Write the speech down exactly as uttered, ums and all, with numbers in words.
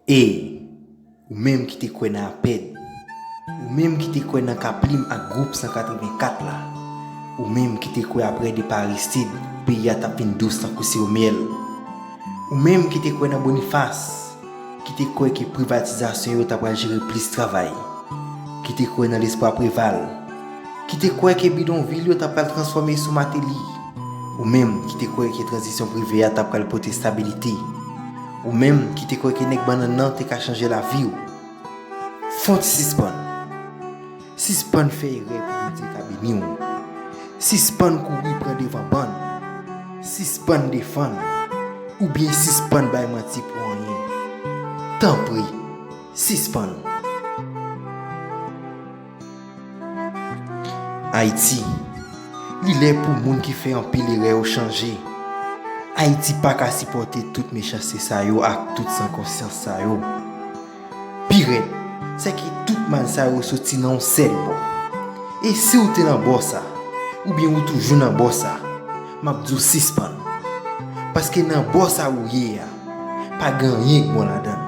E ou menm ki te kwè nan APED, ou menm ki te kwè nan Kaplim ak gwoup san katrevenkat la, ou menm ki te kwè apre depa Aristide, peyi a t ap vin dous tankou siwo myèl, ou menm ki te kwè nan Boniface, ki te kwè ke privatizasyon yo ta pral jere plis travay, ki te kwè nan lespwa Preval, ki te kwè ke bidonvil yo ta pral transfòme sou Martelly, ou menm ki te kwè ke tranzisyon prive a ta pral pote estabilite, ou menm ki te kwè ke nèg bannann nan te ka chanje lavi w. Fon ti sispann. Sispann fè erè pou Bondye ka beni w. Sispann kouri pran devan bann. Sispann defann. Oubyen sispann bay manti pou anyen. Tanpri, sispann. Ayiti, li lè pou moun ki fè anpil erè yo chanje. Ayiti pa ka sipòte tout mechanste sa yo ak tout san konsyans sa yo. Pi rèd, se ke tout mal sa yo soti nan yon sèl bò. E si w te nan bò sa, oubyen ou toujou nan bò sa, m ap di w sispann. Paske nan bò sa ou ye a, pa gen anyen k bon ladan l.